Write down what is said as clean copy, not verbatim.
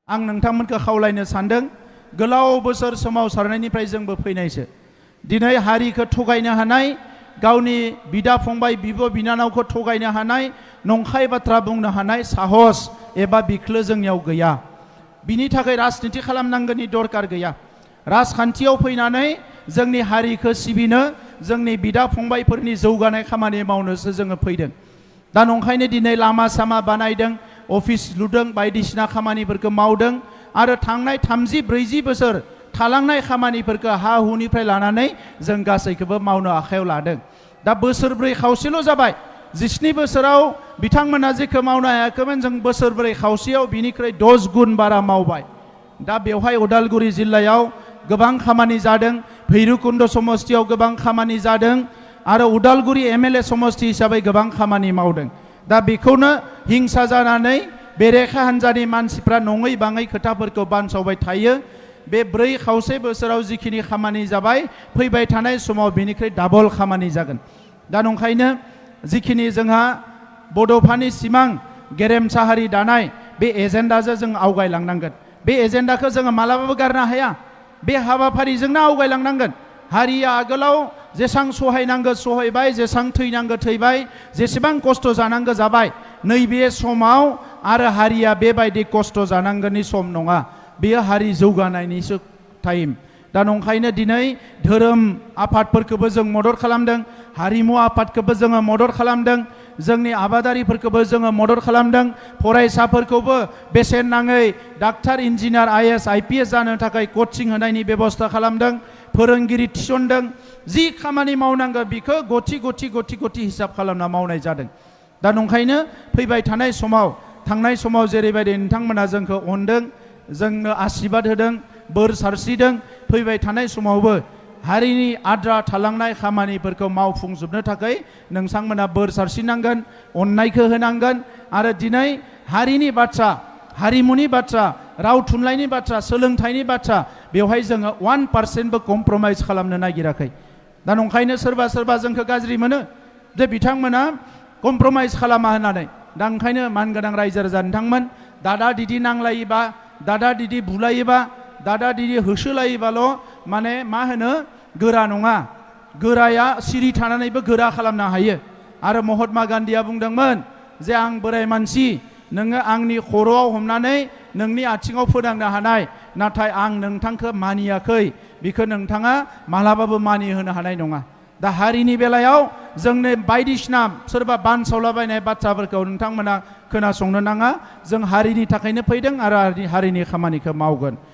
आं नोंथांमोनखौ खावलायनो सानदों गोलाव बोसोर सोमावसारनायनिफ्राय जोंबो फैनायसो दिनै हारिखौ थगायनो हानाय गावनि बिदा फंबाय बिब' बिनानावखौ थगायनो हानाय नंखाय बाथ्रा बुंनो हानाय साहस एबा बिख्लो जोंनियाव गैया बिनि थाखाय राजनिति खालामनांगौनि दरकार गैया राजखान्थियाव फैनानै जोंनि हारिखौ सिबिनो जोंनि बिदा फंबायफोरनि जौगानाय खामानि मावनोसो जोङो फैदों दा नंखायनो दिनै लामा सामा बानायदों अफिस लुदों बायदिसिना खामानिफोरखौ मावदों आरो थांनाय 30-40 बोसोर थालांनाय खामानिफोरखौ हा हुनिफ्राय लानानै जों गासैखौबो मावनो आखायाव लादों दा बोसोरब्रै खावसेल' जाबाय 17 बोसोराव बिथांमोना जेखौ मावनो हायाखैमोन जों बोसोरब्रै खावसेयाव बिनिख्रुइ 10 गुन बारा मावबाय दा बेवहाय उदालगुरि जिल्लायाव गोबां खामानि जादों भैरबकुन्द समस्तियाव गोबां खामानि जादों आरो उदालगुरि एमएलए समस्ति हिसाबै गोबां खामानि मावदों दा बेखौनो हिंसा जानानै बेरेखा हान्जानि मानसिफ्रा नङै बाङै खोथाफोरखौ बानसावबाय थायो बे 4 खावसे बोसोराव जिखिनि खामानि जाबाय फैबाय थानाय समाव बेनिख्रुइ डाबल खामानि जागोन दा नंखायनो जिखिनि जोंहा बड'फानि सिमां गेरेमसा हारि दानाय बे एजेन्डाजों जों आवगायलांनांगोन बे एजेन्डाखौ जोङो मालाबाबो गारनो हाया बे हाबाफारिजोंनो आवगायलांनांगोन हारिया आगोलाव जेसां सहायनांगौ सहायबाय जेसां थैनांगौ थैबाय जेसेबां खस्थ' जानांगौ जाबाय नैबे समाव आरो हारिया बेबायदि खस्थ' जानांगौनि सम नङा बेयो हारि जौगानायनिसो टाइम दा नंखायनो दिनै धोरोम आफादफोरखौबो जों मदद खालामदों हारिमु आफादखौबो जोङो मदद खालामदों जोंनि आबादारिफोरखौबो जोङो मदद खालामदों फरायसाफोरखौबो बेसेन नाङै डाक्टार इन्जिनियार आईएएस आईपीएस जानो थाखाय कचिं होनायनि बेबस्था खालामदों फोरोंगिरि थिसनदों जि खामानि मावनांगौ बेखौ गथि हिसाब खालामना मावनाय जादों दा नंखायनो फैबाय थानाय समाव थांनाय समाव जेरैबायदि नोंथांमोना जोंखौ अनदों जोंनो आशीर्बाद होदों बोर सारस्रिदों फैबाय थानाय समावबो हारिनि आद्रा थालांनाय खामानिफोरखौ मावफुंजोबनो थाखाय नोंथांमोना बोर सारस्रिनांगोन अननायखौ होनांगोन आरो दिनै हारिनि बाथ्रा हारिमुनि बाथ्रा राव थुनलाइनि बाथ्रा सोलोंथाइनि बाथ्रा बेवहाय जोङो 1%बो कमप्रमाइज खालामनो नागिराखै दा नंखायनो सोरबा जोंखौ गाज्रि मोनो जे बिथांमोना कमप्रमाइज खालामा होननानै दा ओंखायनो मानगोनां रायजो राजा नोंथांमोन दादा दिदि नांलायोबा दादा दिदि बुलायोबा दादा दिदि होसोलायोबाल' माने मा होनो गोरा नङा गोराया सिरि थानानैबो गोरा खालामनो हायो आरो महात्मा गान्धीया बुंदोंमोन जे आं बोराय मानसि नोङो आंनि खर'आव हमनानै नोंनि आथिङाव फोनांनो हानाय नाथाय आं नोंथांखौ मानियाखै बेखौ नोंथाङा मालाबाबो मानिहोनो हानाय नङा दा हारिनि बेलायाव जोंनो बायदिसिना सोरबा बानसावलाबायनाय बाथ्राफोरखौ नोंथांमोना खोनासंनो नाङा जों हारिनि थाखायनो फैदों आरो हारिनि खामानिखौ मावगोन